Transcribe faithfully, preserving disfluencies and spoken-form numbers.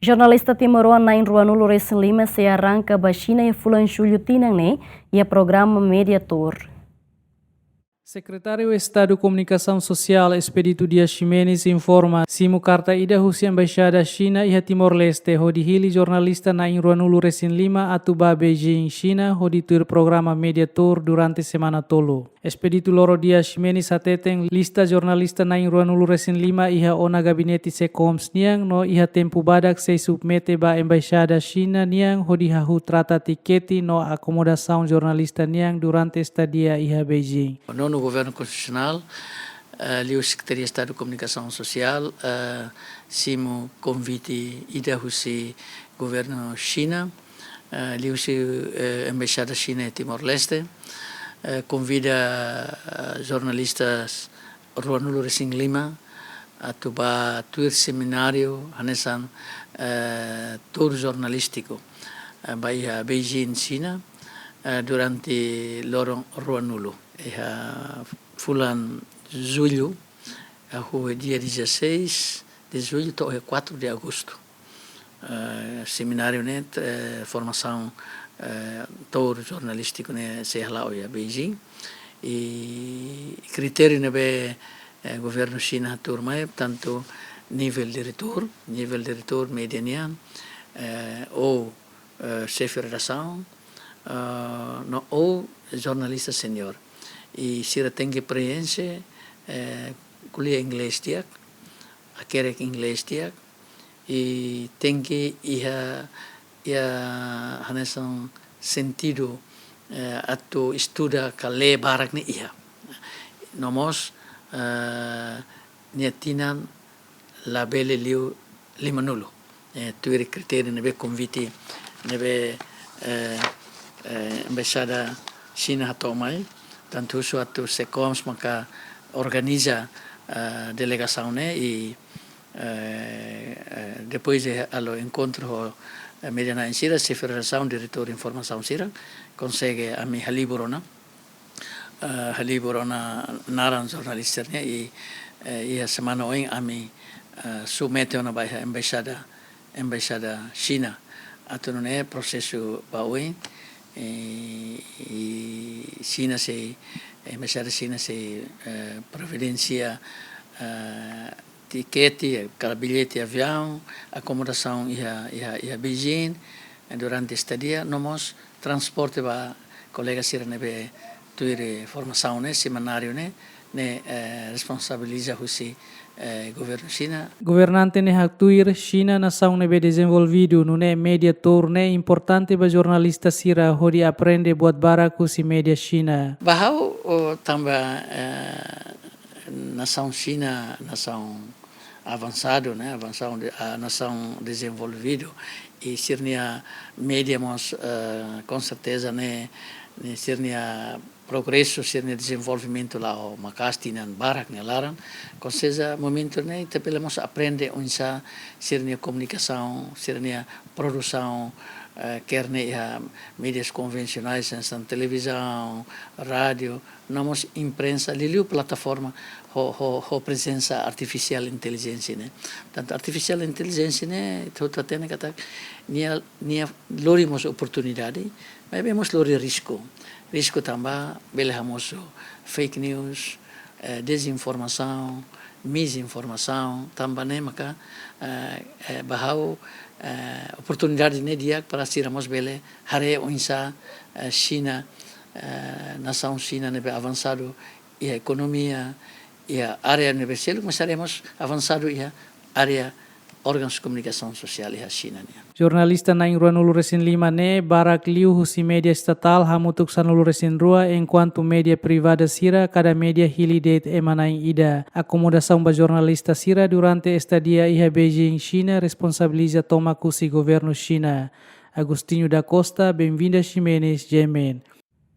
Jornalista timoroan na'in-ruanulu-resin-lima sei arranka ba Xina iha fulan Jullu tinan ne'e, iha programa Media Tour. Sekretáriu Estadu Komunikasaun Sosiál, Expedito Dias Ximenes, informa, simu karta ida husi Embaixada Xina iha Timor-Leste, hodi hili jornalista na'in-ruanulu-resin-lima atu ba Beijing, Xina, hodi tuir programa Media Tour durante semana tolu. Expedito Loro Dias Ximenes hateten lista jornalista na'in-ruanulu-resin-lima iha ona gabinete SECOMS nian no iha tempu badak sei submete ba Embaixada Xina nian hodi hahú trata tikete no akomodasaun jornalista nian durante estadia iha Beijing. Nonu Governu Konstitusionál, eh, liu Sekretaria Estadu Komunikasaun Sosiál, eh, simu konvite ida husi Governu Xina, eh, liuhusi, eh, Embaixada Xina iha Timor-Leste, eh, konvida, eh, jornalistas ruanulu-resin-lima atu ba tuir semináriu hanesan, eh, tour jornalístiku, eh, ba iha Beijing, Xina, eh, durante loron ruanulu. Iha fulan Jullu, hahú dia dezasseis de Jullu to'o iha quatro de Agosto. Eh, semináriu ne'e, eh, formasaun, eh, tour jornalístiku ne'e sei hala'o iha Beijing. I kritériu ne'ebé, eh, Governu Xina hatuur mai, tantu nivel diretór, nivel diretór média nian, eh, ou, eh, xefe redasaun, eh, no ou jornalista senior. I sira tenke preenxe, eh, ko'alia inglés di'ak, hakerek inglés di'ak, i tenke iha, iha hanesan sentidu, eh, atu estuda ka lee barak ne'e iha. No mós, eh, nia tinan labele liu limanulu. Eh, tuir kritériu ne'ebé konvite ne'ebé, eh, eh, Embaixada Xina hato'o mai, tantu husu atu SECOMS maka organiza, eh, delegasaun ne'e i, eh, eh, depois de halo enkontru ho, eh, média na'in sira, xefe redasaun, diretór informasaun sira, konsege ami halibur ona, eh, halibur ona naran jornalista nian i, eh, iha semana oin ami, eh, submete ona ba iha embaixada, embaixada Xina. Atu nune'e prosesu ba oin, eh, i Xina sei, embaixada Xina sei, eh, providensia, eh, tikete, ka billete aviaun, akomodasaun iha, iha, iha Beijing, eh, durante estadia, no mós transporte ba kolega sira ne'ebé tuir formasaun ne'e, semináriu ne'e, ne'e, eh, responsabiliza husi, eh, Governu Xina. Governante ne'e haktuir Xina nasaun ne'ebé dezenvolvidu, nune'e Media Tour ne'e importante ba jornalista sira hodi aprende buat barak husi média Xina. Ba ha'u, o, tanba, eh, nasaun Xina, nasaun avansadu, ne'e, avansadu de, ah, nasaun dezenvolvidu, i sira-nia média mós, eh, com certeza, ne'e, ne'e sira-nia progresu, sira-nia dezenvolvimentu la'o maka'as tinan barak nia laran, com certeza momentu ne'e ita bele mós aprende oinsá sira-nia komunikasaun, sira-nia produsaun, eh, quer ne'e iha médias konvensionais, hanesan televizaun, rádiu, no mós imprensa, liuliu plataforma ho, ho, ho prezensa artificial intelligence ne'e. Tantu artificial intelligence ne'e, ita hotu hatene katak nia, nia lori mós oportunidade, maibé mós lori risku. Risku tanba bele hamosu fake news, eh, dezinformasaun, misinformasaun, tanba ne'e maka, eh, eh, ba ha'u, eh, oportunidade ne'e di'ak para sira mós bele haree oinsá, eh, Xina, eh, nasaun Xina ne'ebé avansadu iha ekonomia, iha área ne'ebé seluk, mas haree mós avansadu iha área órgauns komunikasaun sosiál iha Xina nian. Jornalista na'in-ruanulu-resin-lima ne'e barak liu husi média estatál hamutuk sanulu-resin-rua, enkuantu média privada sira kada média hili de'it ema na'in ida. Akomodasaun ba jornalista sira durante estadia iha Beijing, Xina, responsabiliza tomak husi Governu Xina. Agostinho da Costa, Benvinda Ximenes, G M N.